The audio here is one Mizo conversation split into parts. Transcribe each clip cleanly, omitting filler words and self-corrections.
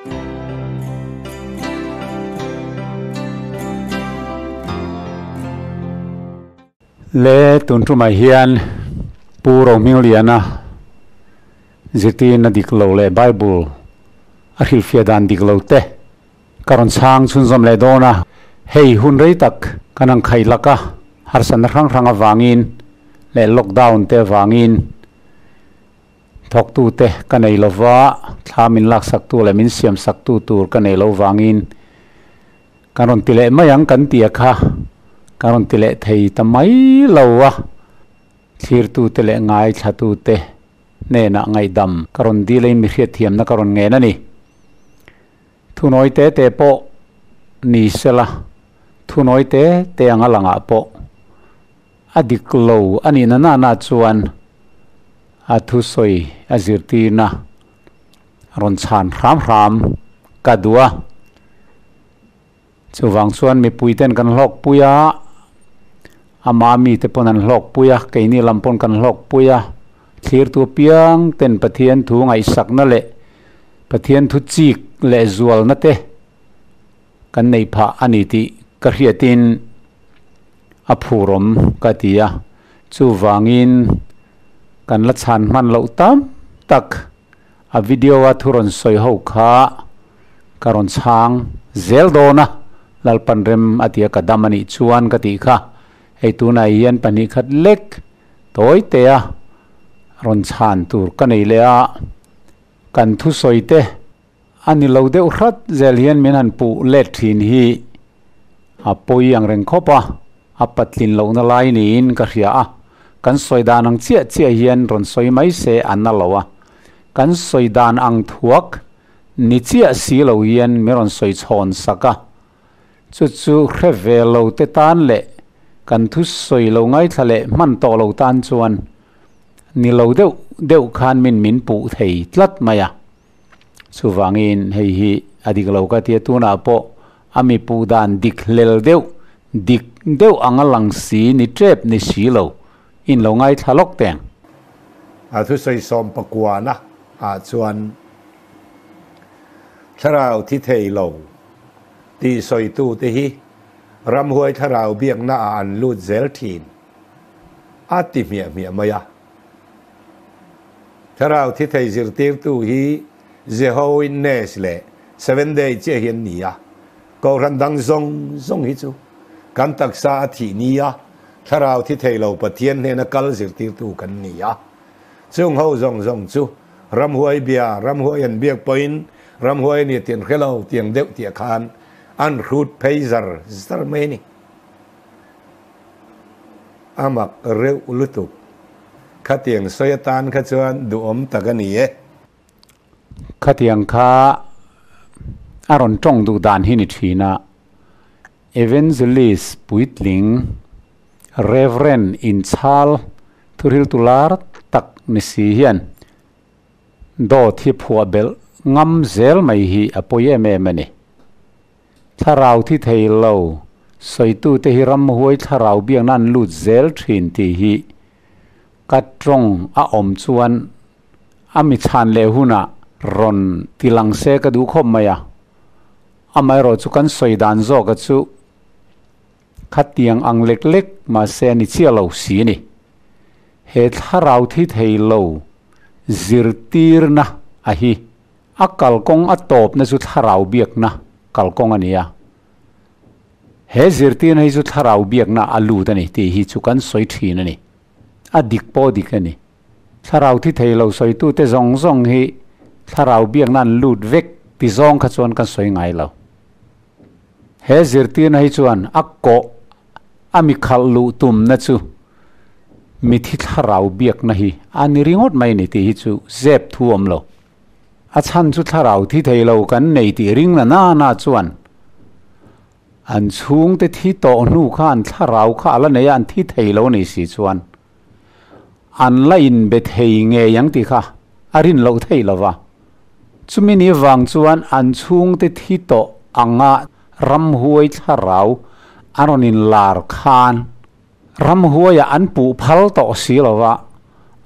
Le tun tumah hian Pu Rohmingliana zirtirna dik lo leh Bible a hrilhfiah dan dik lo te ka rawn chhang chhunzawm leh dawn a. Hei hun rei tak kan ang khaih lak a, harsatna hrang hrang avangin leh lockdown te avangin Thawktute ka nei lova, thla min laksaktu leh min siamsaktu tur ka nei lo vangin kan rawn ti leh mai ang kan tia kha kan rawn ti leh thei ta mai lo a, thlirtute leh ngaithlatute hnenah ngaihdam ka rawn dil a in mi hriatthiamna ka rawn ngen a ni. Thunawi te te pawh ni sela, thunawi te te anga langah pawh A dik lo a nih na nana chuan a thusawi a zirtirna rawn chhan hram hram ka duh a. Chuvang chuan mipui ten kan hlawkpui a, ama mite pawn an hlawkpui a, keini lam pawn kan hlawkpui a, thlirtu apiang ten Pathian thu ngaihsakna leh Pathian thu chik leh zualna te kan neih phah a ni tih ka hriatin a phurawm ka ti a, chuvangin kan la chhan hman loh tam tak a video a thu rawn sawi ho kha ka rawn chhang zel dawn a, Lalpan rem a tia ka dam a nih chuan ka tih kha, hei tunah hian pahnih khat lek tawi te a rawn chhan tur ka nei leh a, kan thusawi te. A ni lo deuh hrat zel hian min han puh let thin hi a pawi ang reng khawp a, a patlin lohna lai niin ka hria a, kan sawi dan ang chiah chiah hian rawn sawi mai se a na lo a, kan sawi dan ang thuak ni chiah si lo hian min rawn sawi chhawn sak a, chu chu hre ve lo te tan leh kan thu sawi lo ngaithla leh hman tawh lo tan chuan ni lo deuh deuh khan min min puh thei tlat mai a. Chuvangin hei hi a dik lo ka tia tunah pawh a mi puh dan dik hlel deuh, dik deuh anga lang si ni tep ni si lo in lo ngaithla lawk teng. A thusawi sawm pakuana ah chuan thlarau thi thei lo tih sawitute hi ramhuai thlarau biakna ah an lut zel thin a ti hmiah hmiah mai a. Thlarau thi thei zirtirtu hi Jehovah Witness leh Seventh Day chiah hi an ni a, Kohhran dang zawng zawng hi chu kan taksa a thih ni a, Thlarau thi thei lo Pathian hnena kal zirtirtu kan ni a. Chung ho zawng zawng chu ramhuai bia, ramhuai an biak pawhin ramhuai a ni tih an hre lo tiang deuh tih khan an hrut phei zar zar mai a ni. A mak reuh lutuk. Khatiang sawi atan kha chuan duhawm tak a ni e. Khatiang kha a rawn tawng duh dan hi ni thin a, Evangelist puitling Reverend inchhal thuhriltu lar tak ni si hian dawt hi phuah belh ngam zel mai hi a pawi em em a ni. Thlarau thi thei lo, sawitute hi ramhuai thlarau biakna an lut zel thin tih hi ka tawng a awm chuan a mi chhan leh hunah rawn ti lang se ka duh khawp mai a. Amaherawh chu kan sawi dan zawka chu khatiang ang lek lek mahse a ni chiah lo si a ni. He thlarau thi thei lo zirtirna a hi. A kalkawng a tawpna chu thlarau biakna kalkawng a ni a. He zirtirna hi chu thlarau biakna a lut a ni tih hi chu kan sawi thin a ni. A dik pawh dik a ni. Thlarau thi thei lo sawitute zawng zawng hi thlarau biakna an lut vek ti zawng kha chuan kan sawi ngai lo. He zirtirna hi chuan a kawh a mi khalh luh tumna chu mithi thlarau biakna hi a ni ringawt mai a ni tih hi chu zep thu awm lo. A chhan chu thlarau thi thei lo kan nei tih ring na na na chuan an chhungte thi tawh hnu kha an thlarau kha a la nei a, an thi thei lo ni si chuan an la inbe thei ngei ang tih kha a rin loh theih lo va. Chumi ni vang chuan an chhungte thi tawh anga ramhuai thlarau an rawn inlar khan Ramhuaiah an puh phal tawh si lo va,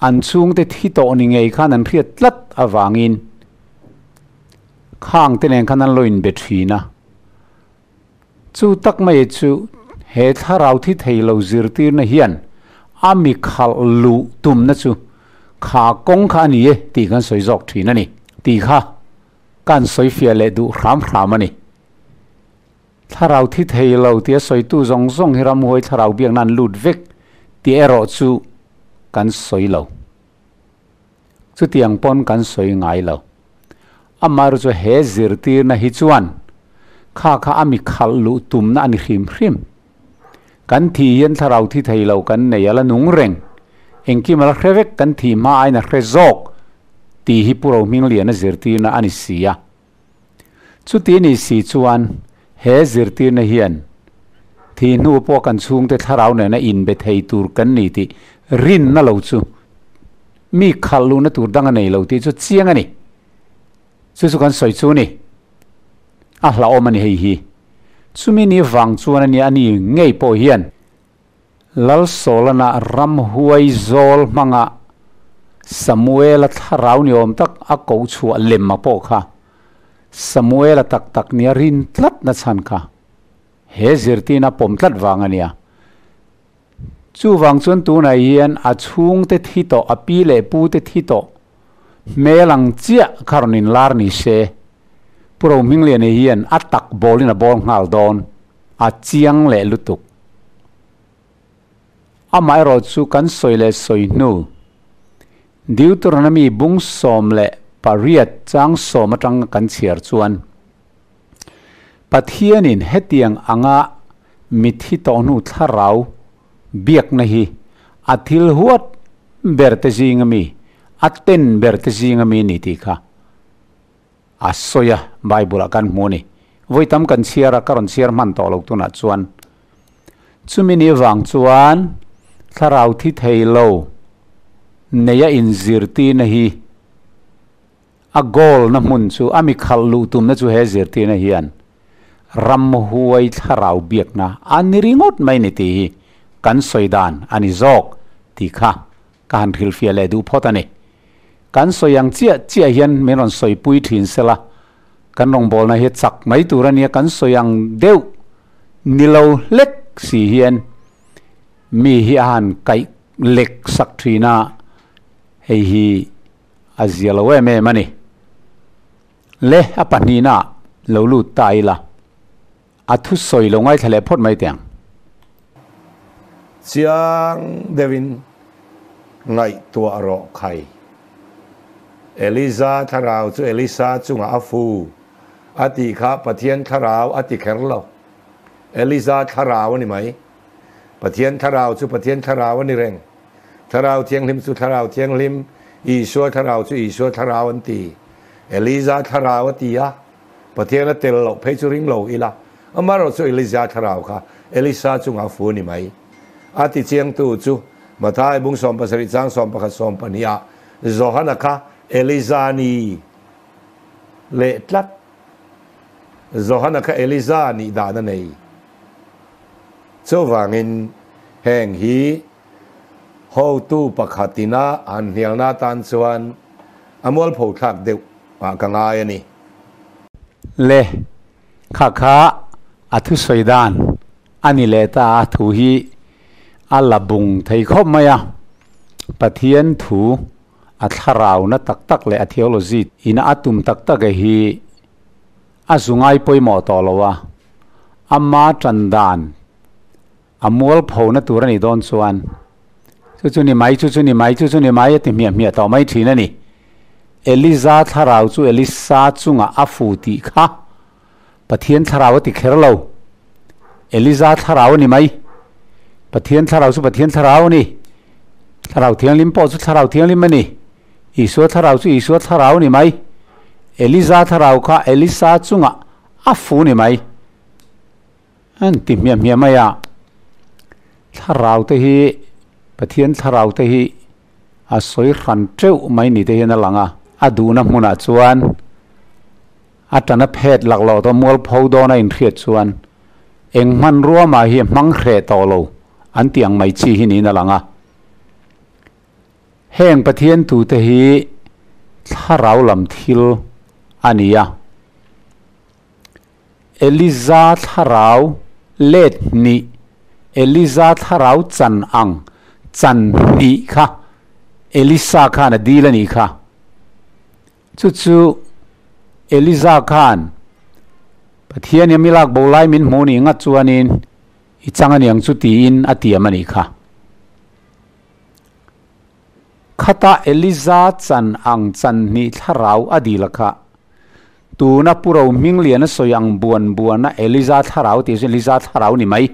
an chhungte thi tawh ni ngei khan an hriat tlat avangin Khang te nen khan an lo inbe thin a. Chu tak mai chu he thlarau thi thei lo zirtirna hian a mi khalh luh tumna chu kha kawng kha a ni e tih kan sawi zawk thin a ni tih kha kan sawi fiah leh duh hram hram a ni. Thlarau thi thei lo tia sawitu zawng zawng hi ramhuai thlarau biakna an lut vek tih erawh chu kan sawi lo. Chutiang pawn kan sawi ngai lo. Amaherawh chu he zirtirna hi chuan kha kha a mi khalh luh tumna a ni hrim hrim. Kan thih hian thlarau thi thei lo kan nei a la nung reng. Engkim a la hre vek kan thih hma aiin a hre zawk tih hi Pu Rohmingliana zirtirna a ni si a. Chuti ni si chuan he zirtirna hian thih hnu pawh kan chhungte thlarau nena inbe thei tur kan ni tih rinna lo chu mi khalh luhna tur dang a nei lo tih chu chiang a ni. Chu chu kan sawi chu ni. A hlauhawm a ni hei hi. Chumi ni vang chuan a nia a ni ngei pawh hian Lalsawlana ramhuai zawl hmanga Samuela thlarau ni awm tak a koh chhuah lem a pawh kha Samuela tak tak nia rin tlat na chhan kha he zirtirna pawm tlat vang a nia. Chuvang chuan tunah hian a chhungte thi tawh, a pi leh pute thi tawh hmel ang chiah kha rawn inlar ni se, Pu Rohmingliana hian a tak bawlin a bawl nghal dawn, a chiang leh lutuk. Amaherawh chu kan sawi leh sawi hnu, Deuteronomy bung 18 chang sawm atang kan chhiar chuan, Pathianin hetiang anga mithi tawh hnu thlarau biakna hi a thil huat ber te zinga mi, a ten ber te zinga mi ni tih kha a sawi a, Bible ah kan hmu a ni. Vawi tam kan chhiar a, ka rawn chhiar hman tawh lo tunah chuan. Chumi ni vang chuan thlarau thi thei lo neia inzirtirna hi a goal na hmun chu, a mi khalh luh tumna chu he zirtirna hian ramhuai thlarau biakna a ni ringawt mai ni tih hi kan sawi dan a ni zawk tih kha ka han hrilhfiah leh duh phawt a ni. Kan sawi ang chiah chiah hian min rawn sawipui thin sela, kan rawngbawlna hi chak mai tur a nia, kan sawi ang deuh ni lo hlek si hian mi hi a han kaih lek sak thin a, hei hi a zia lo em em a ni. Le a pahnihna lo lut ta ila, a thusawi lo ngaithla leh phawt mai teh ang. Chiang deuhin ngaihtuah rawh khai. Eliza thlarau chu Elisa chungah a fu a tih kha Pathian thlarau a ti kher lo. Eliza thlarau a ni mai. Pathian thlarau chu Pathian thlarau a ni reng. Thlarau Thianghlim chu Thlarau Thianghlim, Isua thlarau chu Isua thlarau an ti. Eliza thlarau a ti a. Pathian a tel loh phei chu ring lo ila, amaherawh chu Elija thlarau kha Elisa chungah a fu a ni mai. A ti chiangtu chu Mathai bung 17 chang 11 12 ah Johana kha Elija ni leh tlat. Johana kha Elija nih dan a nei. Chuvangin heng hi hotu pakhatina han hnialna atan chuan a mualpho thlak deuh ah ka ngai a ni. Le, kha kha a thusawi dan a ni leh ta a, thu hi a la bung thei khawp mai a, Pathian thu a thlarau na tak tak leh a theology ina a tum tak tak e hi a zu ngai pawimawh tawh lo a, ama tan dan A mualpho na tur a nih dawn chuan, Chu chu ni mai, chu chu ni mai, chu chu ni mai a ti hmiah hmiah tawh mai thin a ni. Eliza thlarau chu Elisa chungah a fu tih kha Pathian thlarau a ti kher lo. Eliza thlarau a ni mai. Pathian thlarau chu Pathian thlarau a ni. Thlarau Thianghlim pawh chu Thlarau Thianghlim a ni. Isua thlarau chu Isua thlarau a ni mai. Eliza thlarau kha Elisa chungah a fu ni mai. An ti hmiah hmiah mai a, thlarau te hi Pathian thlarau te hi a sawi hran teuh mai ni te hian a lang a, a duhna hmunah chuan a tana phet laklawh tawh mualpho dawn a inhriat chuan eng hmanrua mah hi a hmang hreh tawh lo an tih ang mai chi hi niin a lang a. Heng Pathian tute hi thlarau lam thil a ni a. Eliza thlarau let hnih, Eliza thlarau chan ang chan hnih kha Elisa khan a dil a nih kha. Chu chu Eliza khan Pathian i a milak bo lai min hmuh nih ngat chuanin i chang a niang chu tiin a tiam a nih kha. Khata Eliza chan ang chan hnih thlarau a dil a kha. Tuna Pu Ro Hminglian a sawi ang buan buana Eliza thlarau tih chu Eliza thlarau ni mai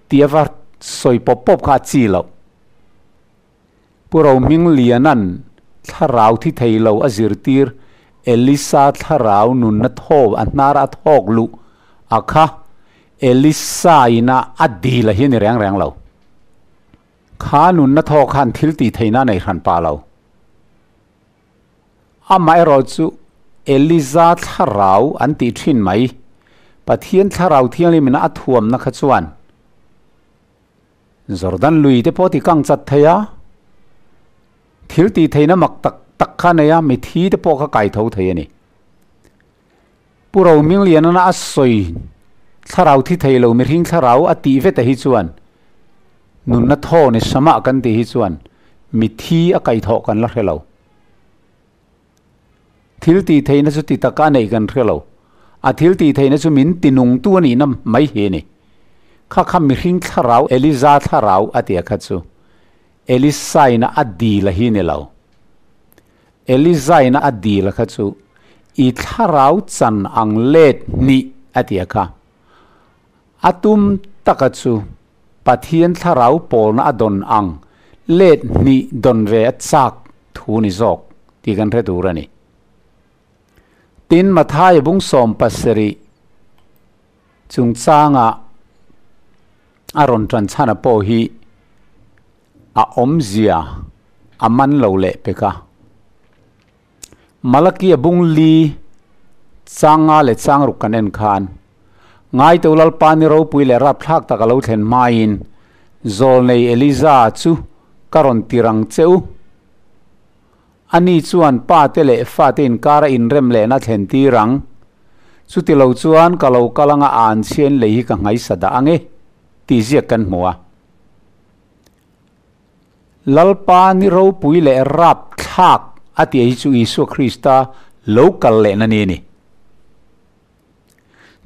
tih a va sawi pawp pawp kha a chi loh. Pu Ro Hmingliana'n thlarau thi thei lo a zirtir Elisa thlarau nunna thaw a hnar a thawk luh a kha Elisa ina a dil a hi a ni reng reng lo. Kha nunna thaw khan thil tih theihna a nei hran pah lo. Amaherawh chu Eliza thlarau an tih thin mai, Pathian thlarau thianghlim ina a thuamna kha chuan Jordan lui te pawh ti kang chat thei a, thil tih theihna mak tak tak kha a nei a, mithi te pawh kha kai tho thei a ni. Pu Rohminglianana a sawi thlarau thi thei lo mihring thlarau a tih veta hi chuan nunna thaw ni samah kan tih hi chuan mithi a kaihthawh kan la hre lo. Thil tih theihna chu ti taka a neih kan hre lo. A thil tih theihna chu min ti nungtu a nihna mai hi a ni. Kha kha mihring thlarau Eliza thlarau a tia kha chu Elisaina a dil a hi ni lo. Elizaina a dil kha chu i thlarau chan ang let hnih a ti a kha. A tum taka chu Pathian thlarau pawlna a dawn ang let hnih dawn ve a chak thu ni zawk tih kan hre tur a ni. Tin, Mathaia bung 17 chungchanga a rawn tan chhana pawh hi a awmzia a man lo leh pek a. Malakia bung li changa leh changruk kan en khan Ngaito Lalpa ni ropui leh rapthlak tak a lo thlen hmain Zawlnei Eliza chu ka rawn tir ang che u. Ani chuan pa te leh fa te inkara inrem lehna thlen tir ang. Chuti lo chuan ka lo kal anga an chhian lei hi ka nghaisa dah ang e, tih ziak kan hmu a. Lalpa ni ropui leh rapthlak a tih hi chu Isua Krista lo kal lehna ni a ni.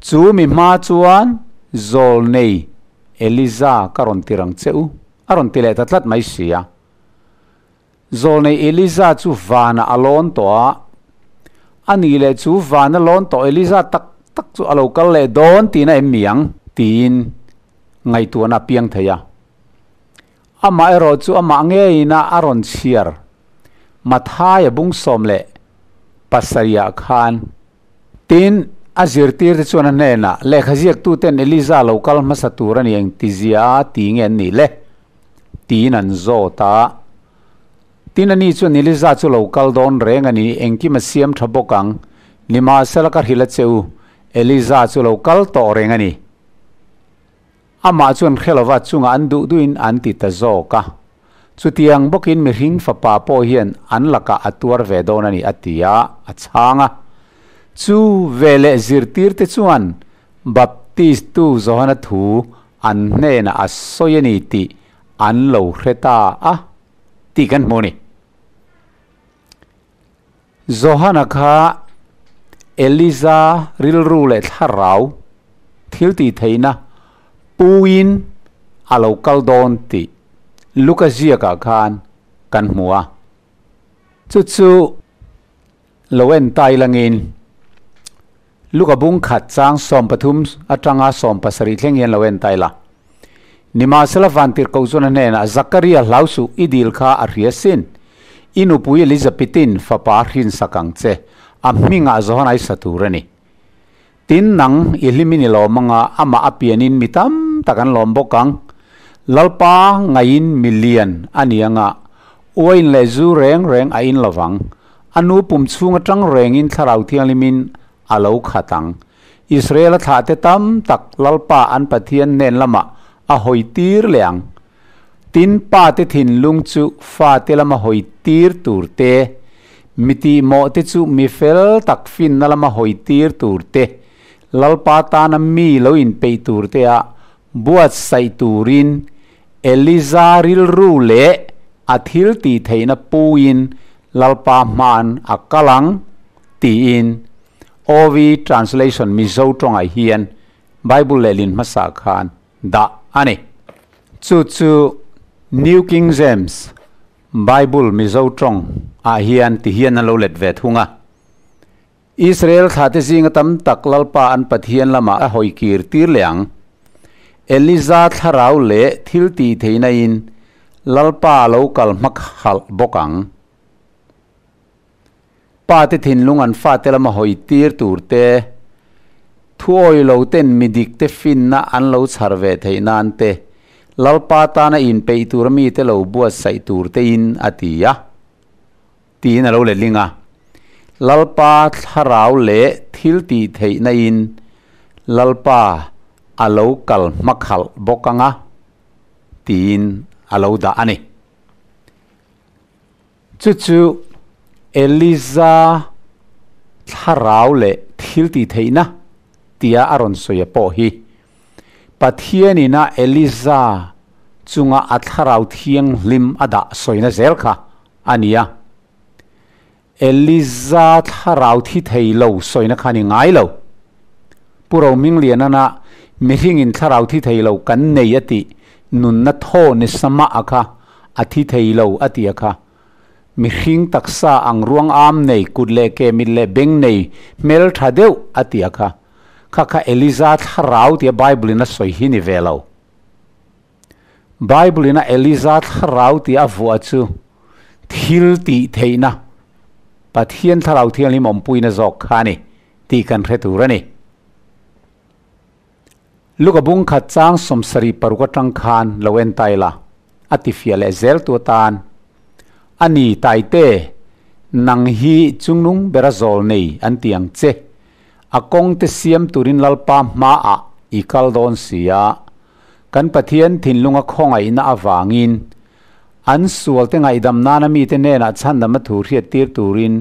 Chu mi hma chuan Zawlnei Eliza ka rawn tir ang che u, a rawn ti leh ta tlat mai si a. Zawlnei Eliza chu vanah a lawn tawh a, a nih leh chu vana lawn tawh Eliza tak tak chu a lo kal leh dawn tihna em mi ang? Tiin ngaihtuahna a piang thei a. Amah erawh chu amah ngeina a rawn chhiar Mathaia bung 17 ah khan. Tin, a zirtirte chuan a hnenah, Lehkha ziaktuten Eliza lo kal hmasa tur a ni engtizia a ti nge an nih le? Tiin an zawt a. Tin, ani chuan Eliza chu lo kal dawn reng a ni, engkim a siam tha bawk ang. Nimahsela ka hrilh a che u, Eliza chu lo kal tawh reng a ni. Amah chuan hre lova chungah an duh duhin an ti ta zawk a. Chutiang bawkin mihring fapa pawh hian an lakah a tuar ve dawn a ni a ti a, a chhang a. Chu veleh zirtirte chuan Baptistu Johana thu an hnenah a sawi a ni tih an lo hre ta a tih kan hmu a ni. Johana kha Eliza rilru leh thlarau thil tih theihna puiin a lo kal dawn tih Luka ziakah khan kan hmu a. Chu chu lo en tai langin Luka bung khat chang 13 atanga 17 thleng hian lo en tai la. Nimahsela vantirhkoh chuan a hnenah, Zakaria hlau suh, i dil kha a hria sin. I nupui Elizabetin fapa a hrinsak ang che, a hmingah Johana i sa tur a ni. Tin, nang i hlimin i lawm anga amah a pianin mi tam tak an lawm bawk ang. Lalpa ngaiin mi lian a ni anga, uain leh zu reng reng a in lovang. A nu pum chhung atang rengin Thlarau Thianghlimin a lo khat ang. Israel-a thlahte tam tak Lalpa an Pathian hnen lamah a hawi tir leh ang. Tin, pate thinlung chu fate lama hawi tir tur te, mi tihmawhte chu mi fel tak finna lama hawi tir tur te, Lalpa tana mi lo inpeih tur te a buatsaih turin Eliza rilru leh a thil tih theihna puin Lalpa hmaan a kal ang tiin OV Translation Mizo tawngah hian Bible lehlin hmasa khan dah a ni. Chu chu New King James Bible Mizo tawng ah hian ti hian an lo let ve thung a. Israel thlahte zinga tam tak Lalpa an Pathian lamah a hawi kir tir leh ang. Eliza thlarau leh thil tih theihna in Lalpa a lo kal hmak halh bawk ang. Pa te thinlung an fate lama hawi tir tur te, thu awi lo ten mi dik te finna an lo chhar ve theih nan te, Lalpa tana inpeih tura mite lo buatsaih tur te in a ti a. Tiin a lo letling a. Lalpa thlarau leh thil tih theihna in Lalpa a lo kal hmakhalh bawk ang a, tiin a lo dah a ni. Chu chu Eliza thlarau leh thil tih theihna tia a rawn sawi a pawh hi Pathianin a Eliza chunga a thlarau thianghlim a dah sawina zel kha a ni a. Eliza thlarau thi thei lo sawina kha a ni ngai lo. Pu Rohminglianana mihringin thlarau thi thei lo kan nei a tih nunna thaw ni sama a kha a thi thei lo a tih a kha. Mihring taksa ang ruang am nei kut leh ke mit leh beng nei hmel tha deuh a tih a kha. Kha kha Eliza thlarau tia Bible in a sawi hi ni ve lo. Bible in a Eliza thlarau tia a vuah chu thil tih theihna, Pathian thlarau thianghlim awmpuina zawk kha a ni tih kan hre tur a ni. Luka bung khat chang 76 atang khan lo en ta ila, a ti fiah leh zel tu atan a ni Taite, nang hi chungnung bera zawl nei an ti ang che. A kawng te siam turin Lalpa hmaah i kal dawn si a, kan Pathian thinlunga khawngaihna avangin an sualte ngaihdam nana mite hnenah chhandam a thu hriattir turin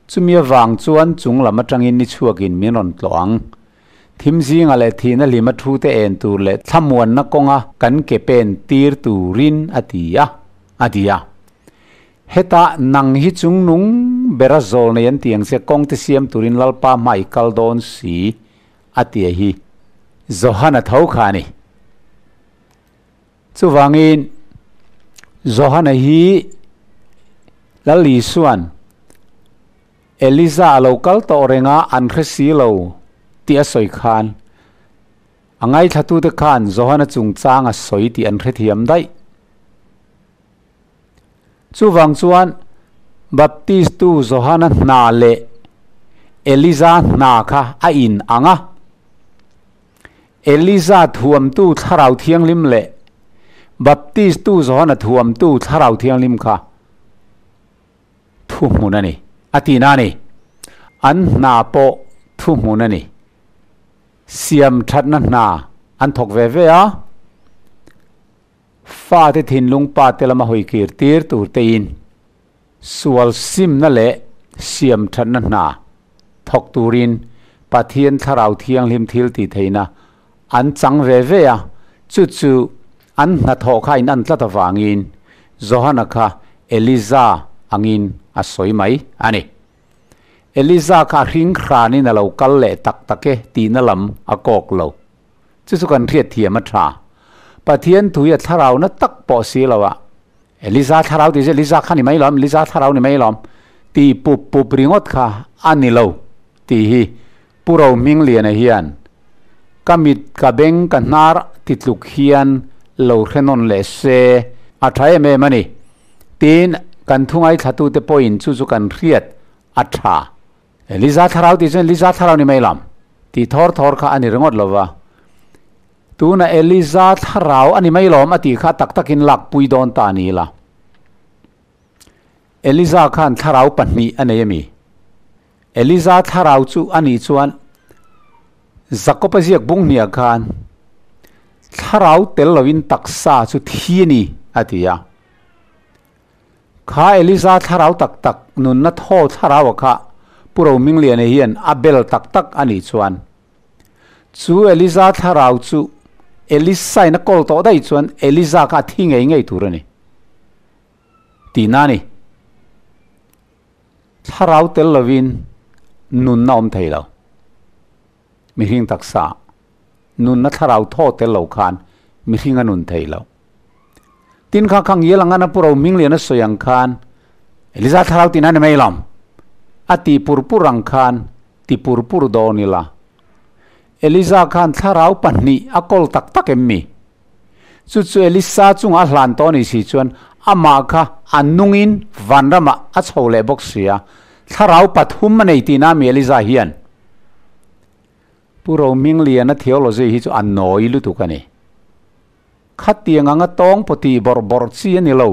chumi avang chuan chung lam atangin ni chhuakin min rawn tlawh ang. Thim zinga leh thihna hlima thu te en tur leh thlamuanna kawnga kan ke pen tir turin a ti a, a ti a. Heta nang hi chungnung bera zawl nei an ti ang che, kawng te siam turin Lalpa hma i kal dawn si, a ti a hi. Johana tho kha a ni. Chuvangin Johana hi Lal Isuan Eliza a lo kal tawh reng a, an hre si lo tih a sawi khan a ngaithlatute khan Johana chungchang a sawi tih an hrethiam daih. Chuvang chuan Baptistu Johana hna leh Eliza hna kha a in ang a. Eliza thuamtu Thlarau Thianghlim leh Baptistu Johana thuamtu Thlarau Thianghlim kha thuhmun a ni, a tihna a ni. An hna pawh thuhmun a ni. Siam thatna hna an thawk ve ve a. Fate thinlung pate lama hawi kir tir tur tein sual simna leh siam thatna hna thawk turin Pathian Thlarau Thianghlim thil tih theihna an chang ve ve a, chu chu an hnathawh kha in an tlat avangin Johana kha Eliza angin a sawi mai a ni. Eliza kha a hring hranin a lo kal leh tak tak e tihna lam a kawk lo. Chu chu kan hriat thiam a tha. Pathian thu hi a thlarau na tak pawh si lo a. Eliza thlarau tih chu Eliza kha ni mai lawm, Eliza thlarau ni mai lawm tih pup pup ringawt kha a ni lo tih hi Pu Rohmingliana hian ka mit ka beng ka hnar ti tluk hian lo hre nawn leh se a tha em em a ni. Tin, kan thu ngaithlatute pawhin chu chu kan hriat a tha. Liza thlarau tih chuan Liza thlarau ni mai lam tih thawr thawr kha a ni ringawt lo va. Tuna Eliza thlarau a ni mai lawm a tih kha tak takin lakpui dawn ta a ni la. Eliza khan thlarau pahnih a nei a mi? Eliza thlarau chu a nih chuan Jakob-a ziak bung hniah khan thlarau tel loin taksa chu thi a ni a ti a. Kha Eliza thlarau tak tak nunna thaw thlarau a kha Pu Rohmingliana hian a bel tak tak a nih chuan. Chu Eliza thlarau chu Elisa in a kawl tawh daih chuan Eliza kha a thi ngei ngei tur a ni tihna a ni. Thlarau tel lovin nunna awm thei lo. Mihring taksa nunna thlarau thaw tel lo khan mihring a nun thei lo. Tin kha khang Yel anga na pu ro hming lian a sawi ang khan Eliza thlarau tihna a ni mai lawm. A ti pur pur ang khan ti pur pur dawn ila. Eliza khan thlarau pahnih a kawl tak tak em mi? Chu chu Elisa chungah a hlan tawh a nih si chuan amah kha a nungin vanramah a chho leh bawk si a, thlarau pathum a nei tihna mi Eliza hian? Pu Rohmingliana theology hi chu a nawi lutuk a ni. Khatiang anga tawng pawh tih bawrh bawrh chi a ni lo.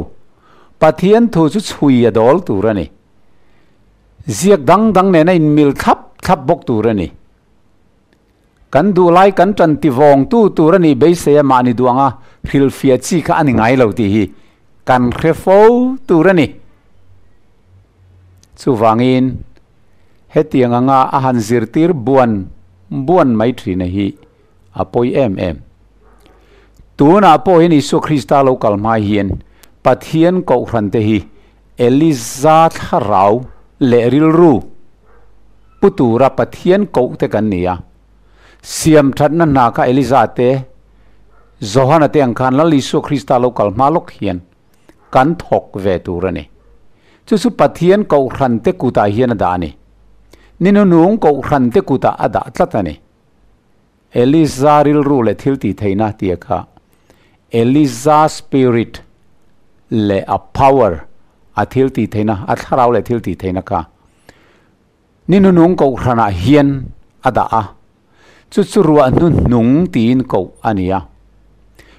Pathian thu chu chhui a dawl tur a ni. Ziak dang dang nena inmil thlap thlap bawk tur a ni. Kan duh lai kan tan ti vawngtu tur a nih beisei a mahni duh anga hrilhfiah chi kha a ni ngai lo tih hi kan hre fo tur a ni. Chuvangin hetiang anga a han zirtir buan buan mai thina hi a pawi em em. Tunah pawh hian Isua Krista lo kal hma hian Pathian kohhran te hi Eliza thlarau leh rilru pu tura Pathian koh te kan ni a. Siam thatna hna kha Eliza te, Johana te ang khan Lal Isua Krista lo kal hma lawk hian kan thawk ve tur a ni. Chu chu Pathian kohhran te kutah hian a dah a ni. Ni nunung kohhran te kutah a dah tlat a ni. Eliza rilru leh thil tih theihna tia kha Eliza spirit leh a power a thil tih theihna a thlarau leh thil tih theihna kha ni nunung kohhranah hian a dah a, chu chu ruah hnuhnung tiin koh a ni a.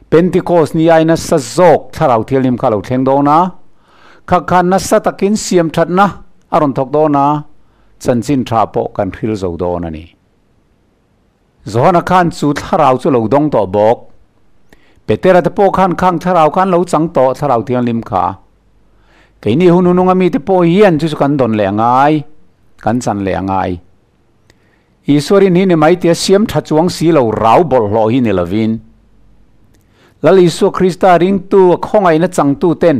Pentecost ni ai nasa zawk thlarau thianghlim kha a lo thleng dawn a, kha khan nasa takin siam thatna a rawn thawk dawn a, chanchin tha pawh kan hril zo dawn a ni. Johana khan chu thlarau chu lo dawng tawh bawk. Petera te pawh khan khang thlarau khan lo chang tawh thlarau thianghlim kha. Keini hun hununga mite pawh hian chu chu kan dawn leh a ngai, kan chan leh a ngai. Isua rin hi ni mai tia siam tha chuang si lo rau bawlhhlawh hi ni lovin. Lal Isua Krista ringtu a khawngaihna changtu ten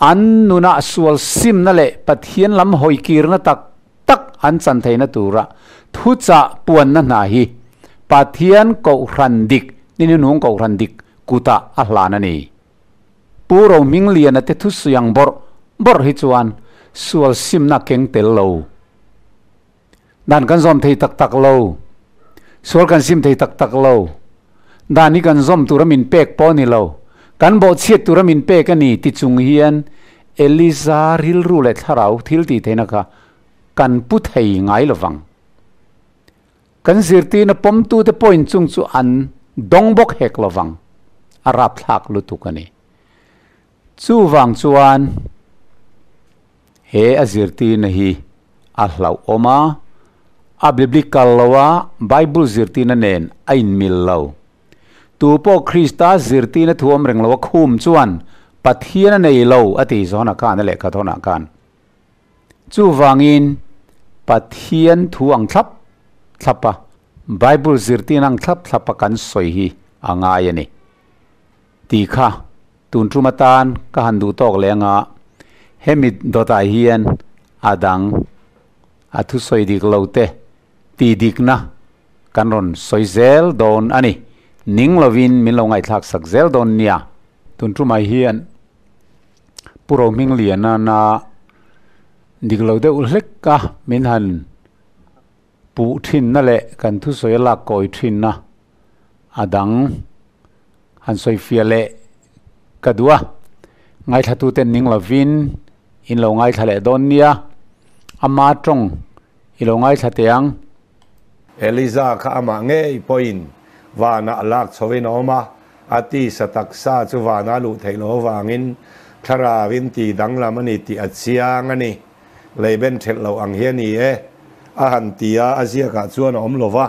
an nunah sual simna leh Pathian lam hawikirna tak tak an chan theihna tura thuchah puanna hna hi Pathian Kohhran dik, Ninunung Kohhran dik kutah a hlan a ni. Pu Rohmingliana te thusui ang bawrh bawrh hi chuan sual simna keng tel lo. Dan kan zawm thei tak tak lo. Sual kan sim thei tak tak lo. Dan hi kan zawm tura min pek pawh a ni lo. Kan bawhchhiat tura min pek a ni ti chung hian Eliza rilru leh thlarau thil tih theihna kha kan pu thei ngai lo vang. Kan zirtirna pawmtute pawhin chung chu an dawng bawk hek lo vang. A rapthlak lutuk a ni. Chuvang chuan he a zirtirna hi a hlauhawm a, a biblical lo a, Bible zirtirna nen a inmil lo. Tu pawh Krista zirtirna thu awm reng lo a khum chuan Pathian a nei lo a ti Johana khan a lehkha thawnah khan. Chuvangin Pathian thu ang thlap thlap a, Bible zirtirna ang thlap thlap a kan sawi hi a ngai a ni. Tih kha tun tum atan ka han duh tawk leh anga hemi dawtah hian a dang a thusawi dik lo te tih dikna kan rawn sawi zel dawn a ni. Ning lovin min lo ngaihthlak sak zel dawn nia. Tun tumah hian Pu Rohmingliana na dik lo deuh hlek a min han puh thinna leh kan thusawi a lak kawi thinna a dang han sawi fiah leh ka duh a, ngaithlatuten ning lovin in lo ngaithla leh dawn nia, ama tawng i lo ngaithla teh ang. Eliza kha amah ngei pawhin vanah lak chhoin a awm a, a tisa taksa chu vana luh theih loh avangin thlarauin ti danglam a ni tih a chiang a ni. Lei ben thelh loh ang hi a ni e, a han ti a, a ziakah chuan a awm lo va.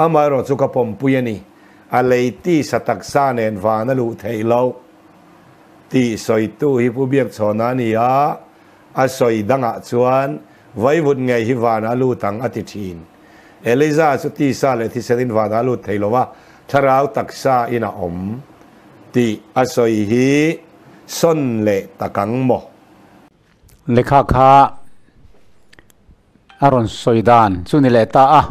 Amaherawh chu ka pawmpui a ni, a lei tisa taksa nen van a luh theih loh tih sawitu hi Pu Biakchhawna a ni a, a sawi dangah chuan vaivut ngei hi vanah a lut ang a ti thin. Eliza chu tisa leh thisenin vanah a lut thei lo va, thlarau taksa in a awm tih a sawi hi sawn leh tak ang maw? Lehkha kha a rawn sawi dan chu ni leh ta a,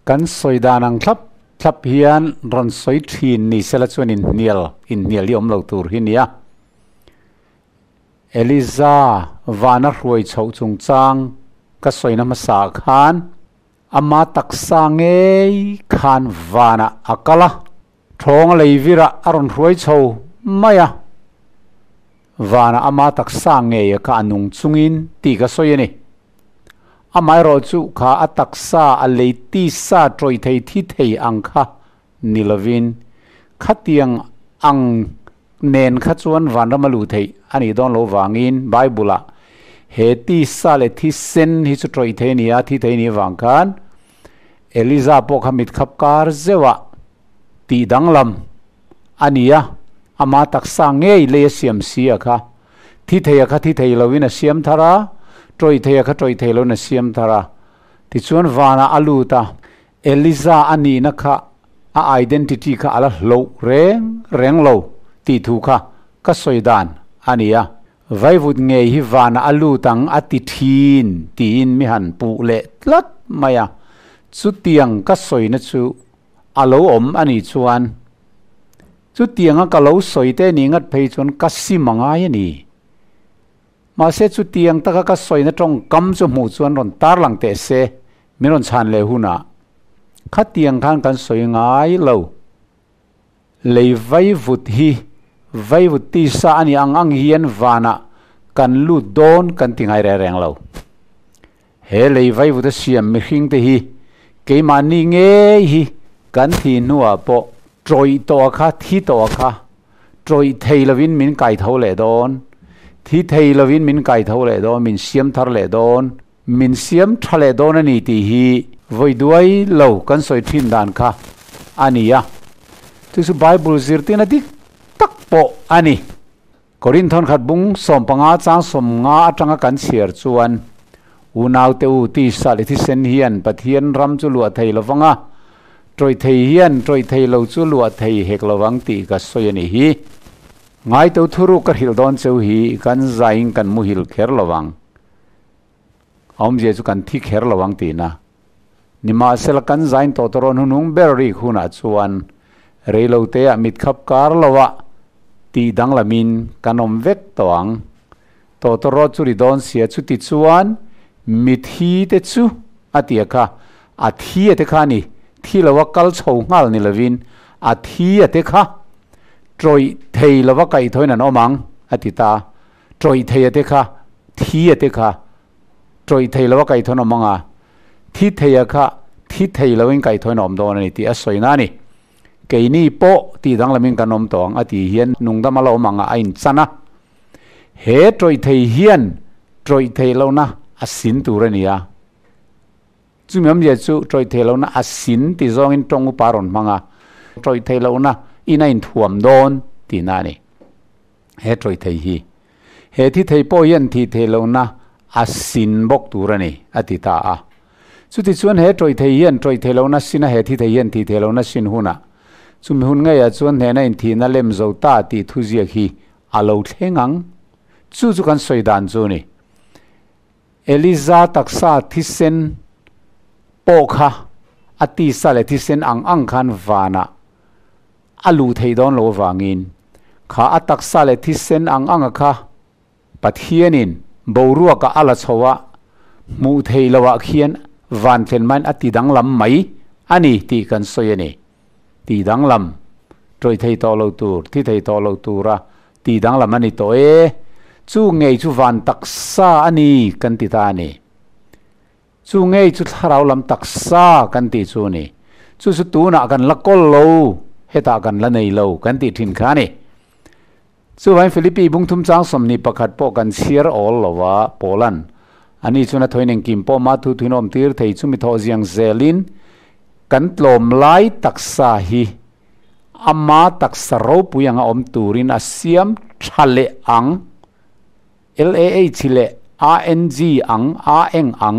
kan sawi dan ang thlap thlap hian rawn sawi thin ni sela chuan inhnial inhnial hi awm lo tur hi nia. Eliza vana hruai chhoh chungchang ka sawina hmasa ah khan ama taksa ngei khan vanah a kal a, thawng a lei virah a rawn hruai chho mai a, vanah ama taksa ngei a kha a nung chungin tih ka sawi a ni. Amaherawhchu kha a taksa a lei tisa tawih thei thi thei ang kha Ni lovin, khatiang ang nen kha chuan vanram a luh theih a nih dawn loh vangin Bible-ah he tisa leh thisen hi chu tawih thei a ni a, thi thei a nih avang khan Eliza pawh kha mitkhap kar zeuhah tih danglam a ni a, ama taksa ngei lei a siam si a kha, thi thei a kha thi thei loin a siam thar a, tawih thei a kha tawih thei loin a siam thar a, tichuan vanah a lut a, Eliza a nihna kha a identity kha a la hloh reng reng lo tih thu kha ka sawi dan a ni a. Vaivut ngei hi vanah a lut ang a ti thin tiin mi han puh leh tlat mai a. Chutiang ka sawina chu a lo awm a nih chuan chutianga ka lo sawi te nih ngat phei chuan ka sim a ngai a ni. Mahse chutiang taka ka sawina tawngkam chu hmuh chuan rawn tarlang teh se, min rawn chhan leh hunah khatiang khan kan sawi ngai lo. Lei vaivut hi vaivut tisa a nih ang ang hian vanah kan lut dawn kan ti ngai reng reng lo. He lei vaivut a siam mihring te hi keimahni ngei hi kan thih hnuah pawh tawih tawh a kha, thi tawh a kha, tawih thei lovin min kai tho leh dawn, thi thei lovin min kai tho leh dawn, min siam thar leh dawn, min siam tha leh dawn a ni tih hi vawi duai lo kan sawi thin dan kha a ni a. Chu chu Bible zirtirna dik tak pawh a ni. Korinthon khat bung 15 chang 50 atanga kan chhiar chuan, Unaute u, tisa leh thisen hian Pathian ram chu luah thei lo vang a, tawih thei hian tawih thei lo chu luah thei hek lo vang tih ka sawi a nih hi. Ngaito thuruk ka hrilh dawn cheu hi kan zaiin kan muhil kher lo vang. A awmzia chu kan thi kher lo ang tihna. Nimahsela kan zain tawh tawh rawn hunhung ber rik hunah chuan reiloteah mitkhap kar loah tih danglamin kan awm vek tawh ang. Tawtawrawt chu ri dawn sia chuti chuan mithi te chu a ti a kha, a thi a te kha a ni, thi loa kal chho nghal ni lovin a thi a te kha tawih thei lova kaihthawin an awm ang a ti ta. Tawih thei a te kha, thi a te kha tawih thei lo a kaihthawin awm ang a, thi thei a kha thi thei loin kaihthawin a awm dawn a ni tih a sawi na a ni. Keini pawh tih danglamin kan awm tawh ang a tih hian nungdam a la awm ang a, a inchan a. He tawih thei hian tawih theih lohna a sin tur a ni a. Chumi awmzia chu tawih theih lohna a sin tih zawngin tawng upa rawn hmang a, tawih theih lohna in a inthuam dawn tihna a ni. He tawih thei hi he thi thei pawh hian thih theih lohna a sin bawk tur a ni, a ti ta a. Chutichuan he tawih thei hian tawih theih lohna sin a he thi thei hian thih theih lohna sin hunah chumi hun ngeiah chuan hnehna inthihna lem zo ta tih thuziak hi a lo thleng ang. Chu chu kan sawi dan chu a ni. Eliza taksa thisen pawh kha a tisa leh thisen ang ang khan vanah a luh theih dawn loh avangin kha a taksa leh thisen ang anga kha Pathianin boruaka a la chho a, hmuh theih loh ah khian van thlen main a ti danglam mai a ni tih kan sawi a ni. Ti danglam, tawih thei tawh lo tur, thi thei tawh lo tura ti danglam a ni tawh e, chu ngei chu van taksa a ni kan ti ta a ni. Chu ngei chu thlarau lam taksa kan tih chu a ni. Chu chu tunah kan la kawl lo, hetah kan la nei lo kan tih thin kha a ni. Chuvangin Philippi bungthum chang 21 pawh kan chhiar awl lo a, Paulan ani chuan a thawiin engkim pawh mah thu thuin awm tir thei chumi thawh ziang zelin kan tlawm lai taksa hi ama taksa ropui anga awm turin a siam tha leh ang. LAH leh ANG ang, a eng ang.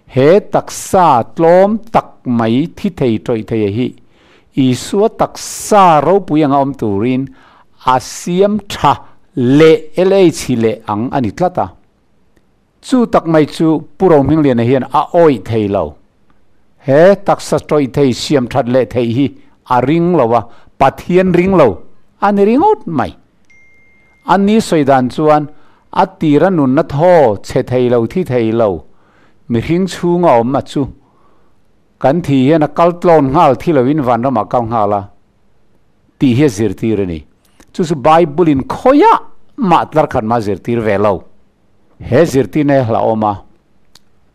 He taksa tlawm tak mai thi thei tawih thei a hi Isua taksa ropui anga awm turin a siam tha leh LH leh ang a ni tlat a. Chu tak mai chu Pu Rohmingliana hian a awih thei lo. He taksa tawih thei siam that leh theih hi a ring lo a, Pathian ring lo a ni ringawt mai. A ni sawi dan chuan a tira nunna thaw chhe thei lo thi thei lo mihring chhunga awm a chu kan thi hian a kal tlawn nghal thi loin vanramah kal nghal a tih hi a zirtir a ni. Chu chu Bible in khawiah mah tlar khat mah zirtir ve lo. He zirtirna hi hlauhawm a,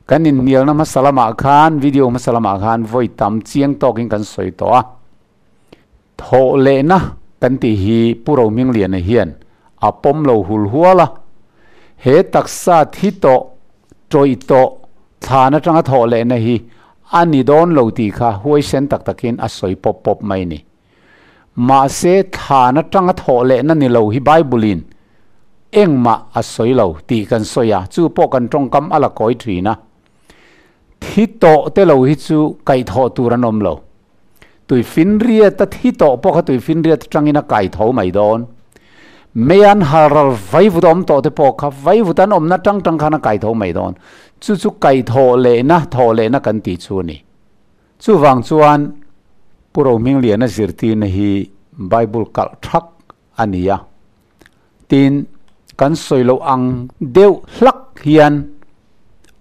kan inhnialna hmasa lamah khan video hmasa lamah khan vawi tam chiang tawkin kan sawi tawh a. Thawh lehna kan tih hi Pu Rohmingliana hian a pawm lo hul hual a, he taksa thi tawh, tawih tawh, thlan atanga thawh lehna hi a ni dawn lo tih kha huaisen tak takin a sawi pawp pawp mai ni. Mahse thlan atanga thawh lehna ni lo hi Bible-in engmah a sawi lo tih kan sawi a, chu pawh kan tawngkam a la kawi thin a. Thi tawh te lo hi chu kaihthawh tur an awm lo. Tuifinriat a thi tawh pawh kha tuifinriat atangin a kai tho mai dawn. Meian halral vaivut a awm tawh te pawh kha vaivut an awmna tang tang khan a kai tho mai dawn. Chu chu kai thawh lehna, thawh lehna kan tih chu a ni. Chuvang chuan Pu Rohmingliana zirtirna hi Bible kalh thak a ni a. Tin, kan sawi loh ang deuh hlak hian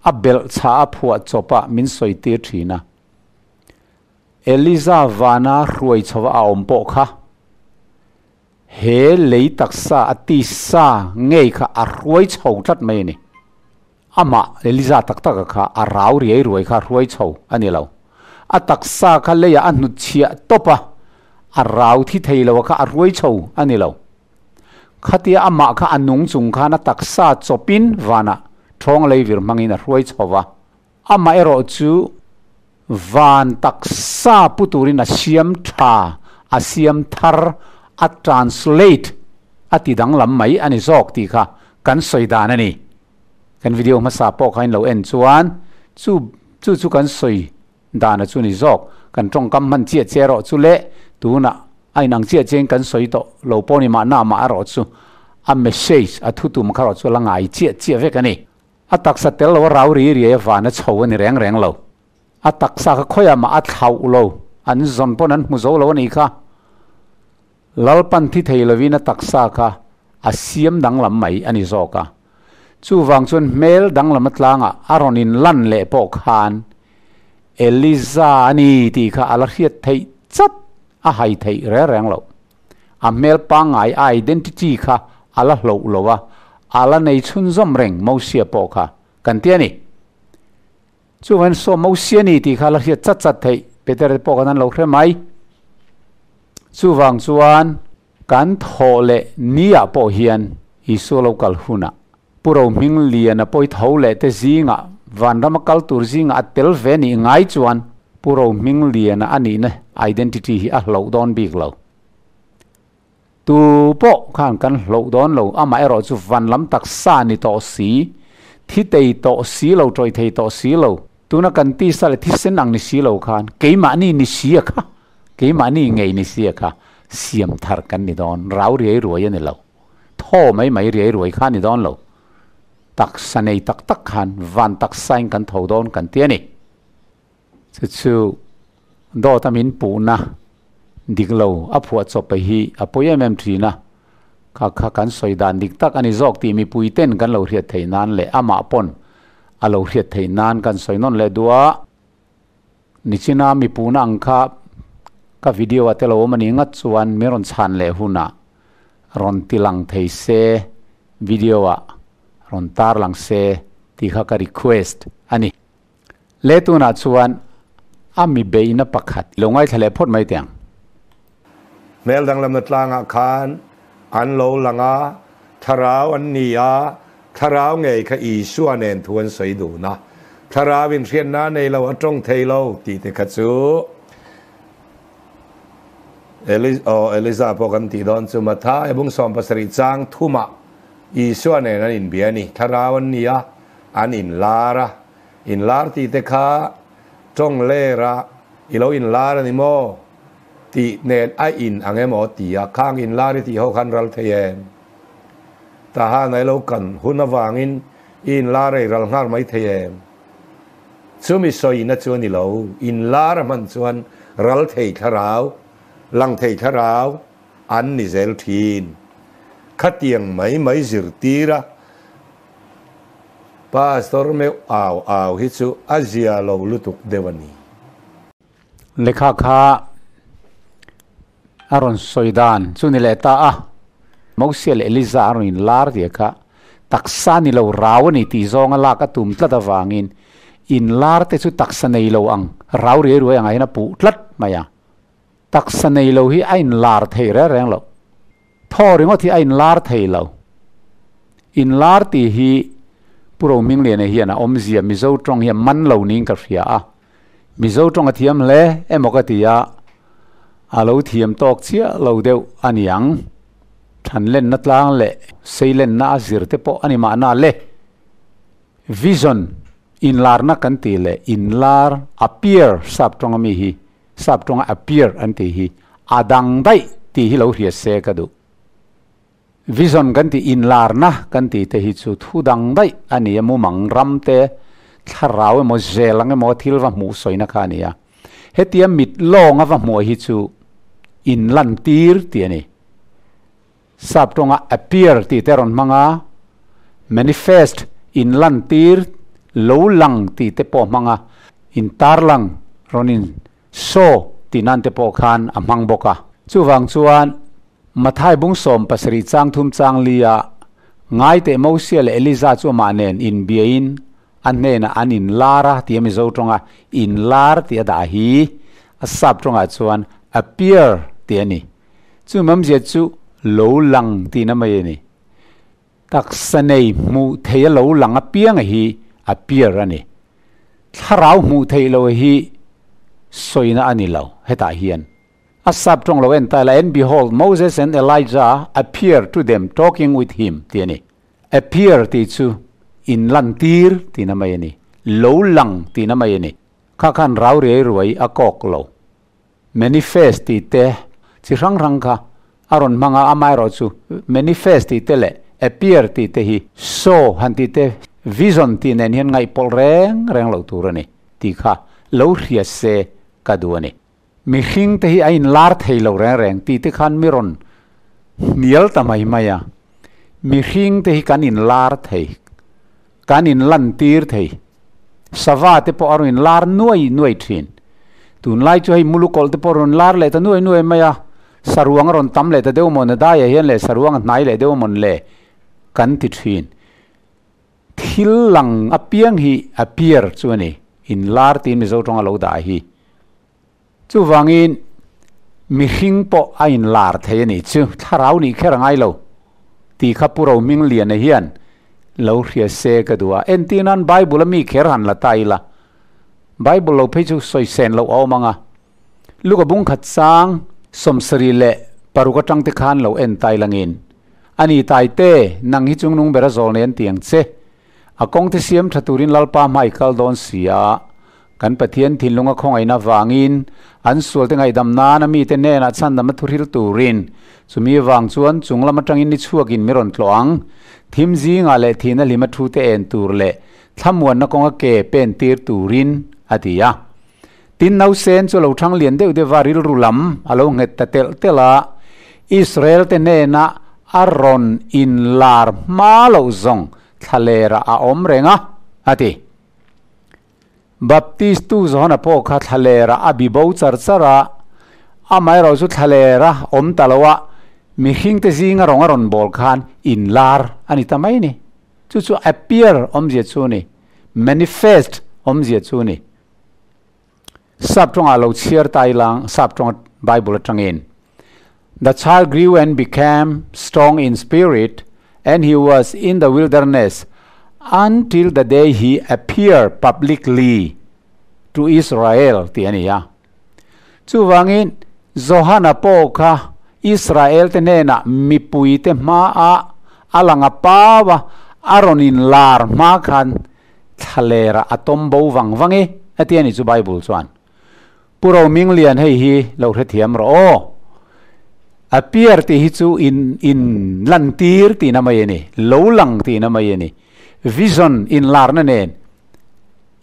a belh chhah a phuah chawpah min sawi tir thin a. Eliza vana hruai chhova a awm pawh kha he lei taksa a tisa ngei kha a hruai chho tlat mai a ni. Amah Eliza tak taka kha a rau riai ruai kha hruai chho a ni lo. A taksa kha leiah a hnutchhiah tawp a, a rau thi thei lo a kha a hruai chho a ni lo. Khatia amah kha a nung chung khan a taksa chawpin vanah thawng leivir hmangin a hruai chho va. Amaherawh chu van taksa pu turin a siam tha, a siam thar, a translate, a ti danglam mai a ni zawk tih kha kan sawi dan a ni. Kan video hmasa pawh kha in lo en chuan chu chu chu kan sawi dan a chu ni zawk. Kan tawngkam hman chiah che erawh chu leh tunah a inang chiah chiahin kan sawi tawh lo pawh ni mahna mah erawh chu a message, a thutum kha erawh chu a la ngai chiah chiah vek a ni. A taksa tel lo a rau ri riai a van a chho a ni reng reng lo. A taksa kha khawiah mah a thlauh lo, an zawn pawn an hmu zo lo a nih kha. Lalpan thi thei lovin a taksa kha a siam danglam mai a ni zawk a. Chuvang chuan hmel danglam atlangah a rawn inlan leh pawh khan Eliza a ni tih kha a la hriat theih chat a hai theih reng reng loh. A hmel pangngai a identity kha a la hloh lo a, a la nei chhunzawm reng Mosia pawh kha kan ti a ni. Chuvangin saw Mosia ni tih kha a la hriat chat chat theih, Peter te pawh khan an lo hre mai. Chuvang chuan kan thawh leh ni ah pawh hian Isua lo kal hunah Pu Rohmingliana pawi tho leh te zingah vanrama kal tur zingah a tel ve nih ngai chuan Pu Rohmingliana a nihna identity hi a hloh dawn bik lo. Tu pawh khan kan hloh dawn lo, amah erawh chu van lam taksa ni tawh si, thi tei tawh si lo, tawih thei tawh si lo, tuna kan tisa leh thisen ang ni si lo khan keimahni ni si a kha, keimahni ngei ni si a kha siam thar kan ni dawn, rau riai ruai a ni lo. Thaw mai mai riai ruai kha ni dawn lo. Taksa nei tak tak khan van taksain kan tho dawn kan ti a ni. Chu chu dawt a min puhna dik lo a phuah chawp pe hi a pawi em em thin a. Kha kha kan sawi dan dik tak a ni zawk tih mipui ten kan lo hriat theih nan leh amah pawn a lo hriat theih nan kan sawi nawn leh duh a. Nichina mi puhna ang kha ka video ah te lo awm a nih ngat chuan min rawn chhan leh hunah rawn ti lang thei se, video ah rawn tar lang se tih kha ka request a ni. Le tunah chuan a mi beihna pakhat lo ngaithla leh phawt mai teh ang. Hmel danglamna tlangah khan an lo lang a, thlarau an ni a, thlarau ngei kha Isua nen thu an sawi dun a, thlarau inhriatna a nei lo, a tawng thei lo tih te kha chu Eliza pawh kan tih dawn chu Matthai bung 70 chang thumah Isua nen an inbia a ni, thlarau an ni a, an inlar a. Inlar tih te kha tawng lera i lo inlar a ni maw tih nen a in ang emaw ti a, khang inlar i tih ho khan ral thei em? Tahan a i lo kan hun avangin i inlar a i ral nghal mai thei em? Chumi sawina chu a ni lo, inlar a hman chuan ral thei thlarau, lang thei thlarau an ni zel thin. Khatiang mai mai zirtir a Pastor meuh au au hi chu a zia lo lutuk deuh a ni. Lehkha kha a rawn sawi dan chu ni leh ta a, Mosia leh Eliza a rawn inlar tia kha taksa ni lo rau a ni tih zawnga lak a tum tlat avangin inlar te chu taksa nei lo ang rau riai ruai angah hian a puh tlat mai a. Taksa nei lo hi a inlar thei reng reng lo. Thaw ringawt hi a inlar thei lo. Inlar tih hi Pu Rohmingliana hian a awmzia Mizo tawng hi a man lo niin ka hria a. Mizo tawng a thiam hle emaw ka ti a, a lo thiam tawk chiah lo deuh a niang. Thanlenna tlang leh seilenna a zir te pawh a ni mahna le. Vision, inlarna kan tih leh inlar, appear, sap tawng ami hi Sap tawnga appear an tih hi a dang daih tih hi lo hria se ka duh. Vision kan tih inlarna kan tih te hi chu thu dang daih a ni a, mumang ram te, thlarau emaw zel ang emaw thil va hmuh sawina kha a ni a. Hetia mit lawnga va hmuh hi chu inlantir tih a ni. Sap tawnga appear tih te rawn hmang a, manifest, inlantir, lo lang tih te pawh hmang a, intarlang, rawn in show tih nan te pawh khan a hmang bawk a. Chuvang chuan Mathai bung 70 chang thum chang li ah Ngaiteh Mosia leh Eliza chu amah nen inbiain a hnenah an inlar a tih a Mizo tawnga inlar tih a dah hi a sap tawngah chuan appear tih a ni. Chu mamzia chu lo lang tihna mai a ni. Taksa nei hmuh theih a lo lang apianga hi appear a ni. Thlarau hmuh theih lo hi sawina a ni lo hetah hian. A sap tawng lo en ta ila, And behold, Moses and Elijah appeared to them talking with him tih a ni. Appear tih chu inlantir tihna mai a ni. Lo lang tihna mai a ni. Kha khan rau riai ruai a kawk lo. Manifest tih te chi hrang hrang kha a rawn hmang a, amaherawh chu manifest tih te leh appear tih te hi show han tih te, vision tih nen hian ngaihpawlh reng reng loh tur a ni tih kha lo hria se ka duh a ni. Mihring te hi a inlar thei lo reng reng tih te khan mi rawn hnial ta mai mai a, mihring te hi kan inlar thei, kan inlantir thei. Sava te pawh a rawn inlar nuai nuai thin. Tunlai chu hei mulukawlh te pawh a rawn lar leh ta nuai nuai mai a, saruang a rawn tam leh ta deuh maw Nadaiah hian leh saruang a hnai leh deuh mawn le kan ti thin. Thil lang apiang hi appear chu a ni, inlar tiin Mizo tawnga lo dah hi. Chuvangin mihring pawh a inlar thei a nih chu, thlarau nih kher a ngai lo tih kha Pu Rohmingliana hian lo hria se ka duh a. Entir nan Bible a mi kher han la ta ila, Bible lo phei chu sawi sen loh a awm ang a, Luka bung khat sang 76 atang te khan lo en ta ilangin, A ni Taite, nang hi chungnung ber a zawl nen tiang che. A kawng te siam tha turin Lalpa hma i kal dawn si a, kan Pathian thinlunga khawngaihna vangin an sualte ngaihdam nana mite hnenah chhandam a thuhril turin chumi vang chuan chung lam atangin ni chhuakin mi rawn tlawh ang. Thim zingah leh thihna hlima thu te en tur leh thlamuanna kawnga ke pen tir turin a ti a. Tin nausen chu lo thang lian deuh deuh va rilru lam a lo nghet ta telh telh a, Israel te hnenah a rawn inlar hma loh zawng thlalera a awm reng a, a ti. Baptist tu Johana pawh kha thlalera a bi bo char char a, amaherawh chu thlalera awm ta lo a, mihring te zinga rawng a rawn bawl khan inlar a ni ta mai a ni. Chu chu appear awmzia chu a ni, manifest awmzia chu a ni. Sap tawngah lo chhiar ta ilang sap tawnga Bible atangin The child grew and became strong in spirit and he was in the wilderness until the day he appeared publicly to Israel tih a ni a. Chuvangin Johana pawh kha Israel te hnenah mipui te hmaah a lang a pau a, a rawn inlar hma khan. Thlalera a tawm bo vang vang e, a ti a ni chu Bible chuan. Pu Rominglian hei hi lo hrethiam rawh aw. Appear tih hi chu in in lantir tihna mai a ni, lo lang tihna mai a ni. Vision inlarna nen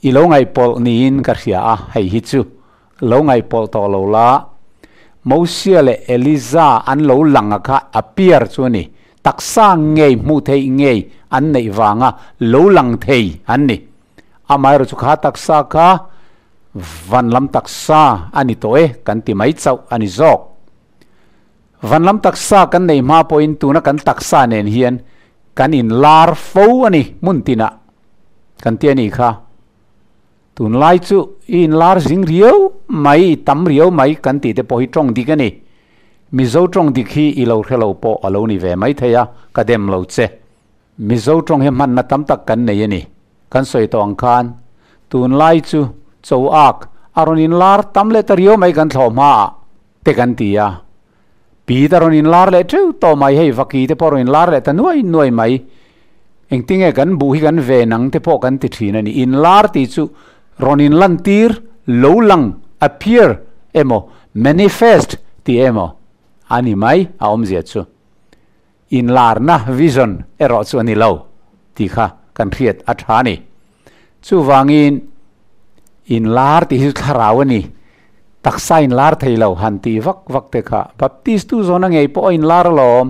i lo ngaihpawlh niin ka hria a, hei hi chu lo ngaihpawlh tawh lo la. Mosia leh Eliza an lo lang a kha appear chu a ni. Taksa ngei hmuh theih ngei an neih vanga lo lang thei an ni. Amaherawhchu kha taksa kha van lam taksa a ni tawh e kan ti mai chauh a ni zawk. Van lam taksa kan neih hma pawhin tuna kan taksa nen hian kan inlar fo a ni hmun tinah kan ti a nih kha. Tunlai chu i inlar zing riau mai, i tam riau mai kan tih te pawh hi tawng dik a ni. Mizo tawng dik hi i lo hre lo pawh a lo ni ve mai thei a, ka dem lo che. Mizo tawng hi hmanna tam tak kan nei a ni. Kan sawi tawh ang khan tunlai chu cho ak a rawn inlar tam leh ta riau mai kan thlawh hmaah te kan ti a. Pi te rawn inlar leh teuh tawh mai, hei vaki te pawh rawn inlar leh ta nuai nuai mai. Engtinge kan buh hi kan ve nang te pawh kan ti thin a ni. Inlar tih chu rawn inlantir, lo lang, appear, emaw manifest tih emaw a ni mai a awmzia chu. Inlarna, vision, erawh chu a ni lo tih kha kan hriat a tha a ni. Chuvangin inlar tih hi chu thlarau a ni, taksa inlar thei lo han tih vak vak te kha Baptist tu zawna ngei pawh a inlar alawm,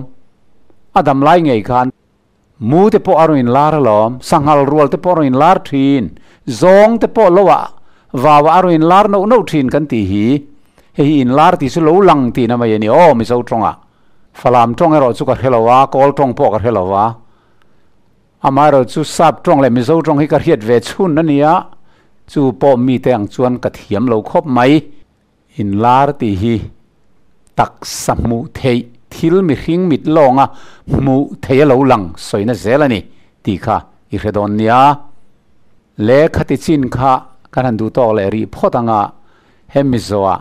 a dam lai ngei khan mu te pawh a rawn inlar alawm, sanghal rual te pawh a rawn inlar thin, zawng te pawh lo ah vau ah a rawn inlar noh noh thin kan tih hi, hei hi inlar tih chu lo lang tihna mai a ni aw Mizo tawngah. Falam tawng erawh chu ka hre lo a, Kawl tawng pawh ka hre lo a. Amaherawh chu Sap tawng leh Mizo tawng hi ka hriat ve chhun a nia, chu pawh mite ang chuan ka thiam lo khawp mai. Inlar tih hi taksa hmuh theih thil mihring mit lawnga hmuh theih a lo lang sawina zel a ni tih kha i hre dawn nia. Le khati chin kha kan han duh tawk leh rih phawt anga he Mizoah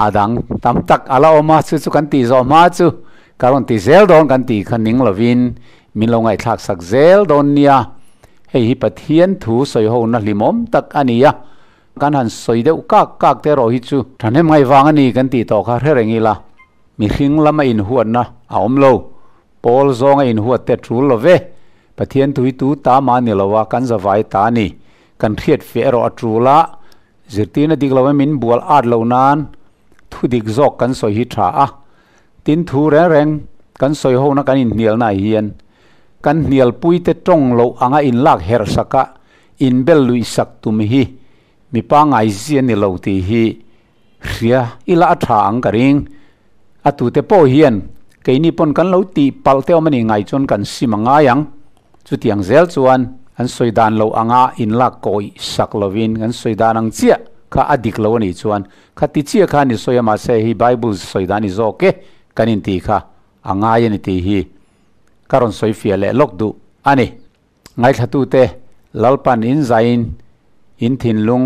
A dang tam tak a la awm a, chu chu kan tih zawh hma chu ka rawn ti zel dawn kan tih kha ning lovin min lo ngaihthlak sak zel dawn nia. Hei hi Pathian thu sawi hona hlimawm tak a ni a, kan han sawi deuh kak kak te erawh hi chu thahnem ngaihvang a ni kan tih tawh kha hre reng ila, mihring lama inhuatna a awm lo, pawl zawnga inhuat te tul lo ve, Pathian thu hi tu ta mah a ni lo a, kan zavai ta a ni, kan hriat fiah erawh a tul a, Zirtirna dik lo min bual at lo nan thu dik zawk kan sawi hi tha a, tin thu reng reng kan sawi hona kan inhnialna ah hian kan hnialpuite tawng loh anga inlak herh saka inbel luih sak tum hi mi pangngai zi a ni lo tih hi hria ila a tha ang ka ring. A tute pawh hian keini pawn kan lo tih palh te awm a nih ngai chuan kan sim a ngai ang. Chutiang zel chuan an sawi dan lo anga inlak kawih sak lovin kan sawi dan ang chiah kha a dik lo a nih chuan kha ti chiah kha an i sawi a mahse hei Bible sawi dan i zawk e kan intih kha a ngai a ni tih hi ka rawn sawi fiah leh lawk duh a ni. Ngaithlatute Lalpan in zaiin in thinlung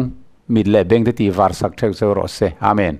mit leh bengte tih var sak theuh cheu rawh se. Amen.